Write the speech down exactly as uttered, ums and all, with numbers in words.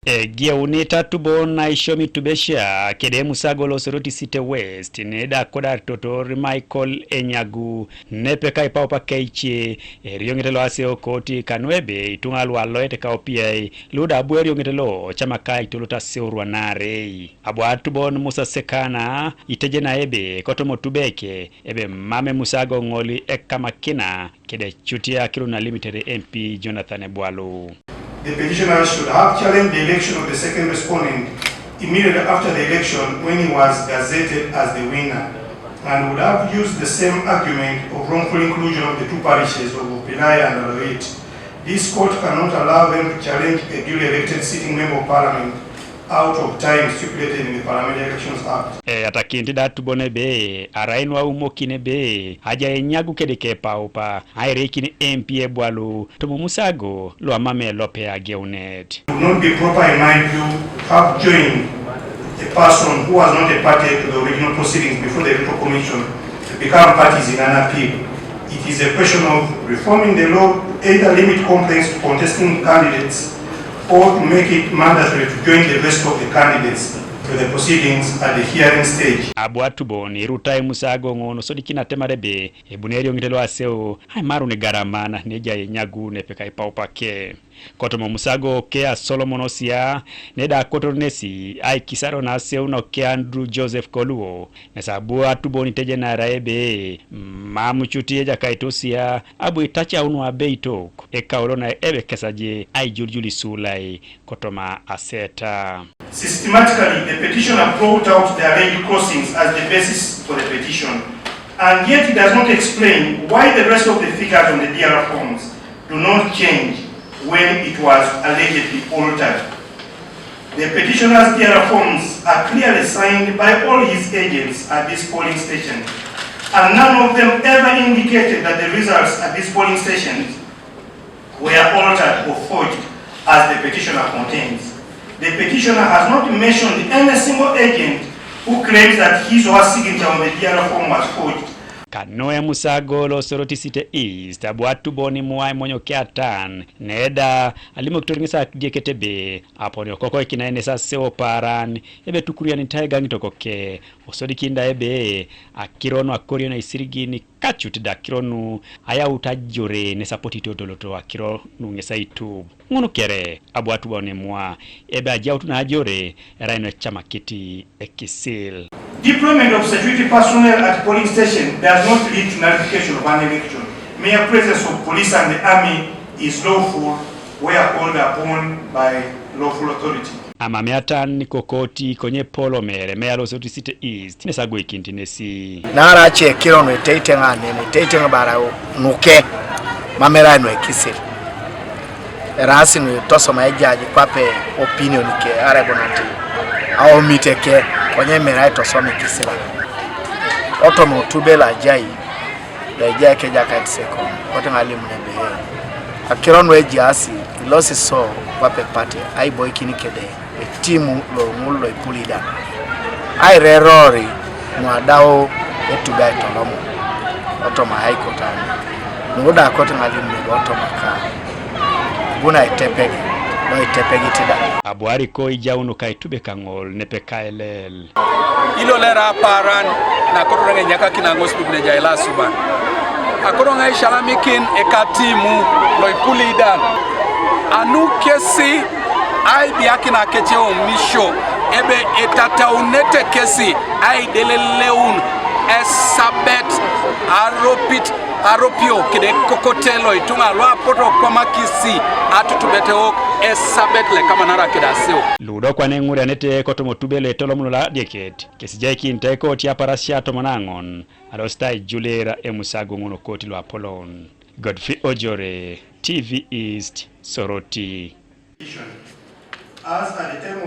Egeuni tatubon aishomi tubesia kede emusago lo Soroti City West, neda kodar totor Michael Enyagu, nepeka ipaupa keice, eriong'ete lo aseo koti kanu ebe itunga lualoete kaopiai, luda abu eriong'ete lo chama kaitolot aseo ruanarei. Abu atubon Musa Sekana, itejena ebe kotomo tubeke, ebe mame musago ng'oli ekamakina, kede chutia kiruna limited M P Jonathan Ebwalu. The petitioners should have challenged the election of the second respondent immediately after the election when he was gazetted as the winner, and would have used the same argument of wrongful inclusion of the two parishes of Opilaya and Oloit. This court cannot allow them to challenge a duly elected sitting member of parliament out of time stipulated in the Parliamentary Elections Act. E, atakinti da tubon ebe, arain waumokine ebe, aja Enyagu kede kepaupa, aireikin M P Ebwalu, tomo musago, luamame lope ageunet. It would not be proper, in my view, to have joined a person who was not a party to the original proceedings before the Electoral Commission to become parties in an appeal. It is a question of reforming the law to either limit complaints to contesting candidates or to make it mandatory to join the rest of the candidates to the proceedings at the hearing stage. Abu atubon irutai musago ng'ono sodikina temare ebe, ebuni eriong'ete lo aseo, aimaruni garaman, neja Enyagu nepeka ipaupa ke. Kotomo musago ke a Solomon Osia, neda kotor nesi, aikisaro na aseuno ke Andrew Joseph Koluo, nesa abu atubon itejenara ebe, mamuchuti ejakait Osia, abu itachaunu abeitok, ekaulo na ebe kesaje, aijuljul isulai, kotoma aseta. Systematically, the petitioner brought out the alleged crossings as the basis for the petition, and yet he does not explain why the rest of the figures on the D R forms do not change when it was allegedly altered. The petitioner's D R forms are clearly signed by all his agents at this polling station, and none of them ever indicated that the results at this polling stations were altered or forged as the petitioner contends. The petitioner has not mentioned any single agent who claims that his or her signature on the D R form was forged. Kanu emusago lo Soroti City East, abu atubon imua imonyo ke atan, neda, alimok tor ng'esa diekete ebe, aponi okoko ikina enesa aseo paran, ebe tukurian itaiga ng'itoko ke, osodikin da ebe, akiro nu akorio na isirigin, kacut da akiro nu, ayaut ajore, nesa apot itotoloto akiro nu ng'esa aitub. Ng'unu kere, abu atubon imua, ebe ajaut na ajore, erai nu echama kiti ekisil. Deployment of security personnel at polling station does not lead to nullification of an election. Mere presence of police and the army is lawful where called upon by lawful authority. Amamiatan ni kokoti konye polo mere, meya lo Soroti City East, nesa agoikinit nesi. Nara ace kiro nu eteiteng anen, eteiteng barau nuke, mam erai nu ekisil. Eraasi nu itosoma ejaji kwape opinion ke, arai bo nati aomit eke, konye mere aitosom ikisila. Otomo otube lo ajai, lo ejai ke ejakait Sekon, kote ng'alimun ebe, akiro nu ejaasi, ilosi so kwape pate, aiboikin kede etimu lo ŋul lo ipulidan. Airerori nu adau etube aitolomon, otoma High Court ani. Nu da kote ng'alimun ebe otoma ka, buna aitepegi, lo aitepegit da. Abu ariko ijaunu ka itube kaŋol nepe kaelel. Ilo lera aparan, na koto ŋa enyakakin aŋosibib neja ila asuban. Akoto ŋa aisialamikin ekatimu lo ipulidan. Anu kesi aibiakin akeceumisio, ebe etataunete kesi aideleleun esabet aropit, aropio kede kokote lo ituŋa lu apotu kwamakisi atutubet wok esabet lo ekamanara kede aseo. Ludo kwana eŋurianete kotoma otube lo etolom lo adieket, kesi ejaikinit ekoti aparasia tomon aŋon, alosit aijulir emusago ŋun koti lo apolon. Godfrey Ojore, T V East, Soroti. As at the time of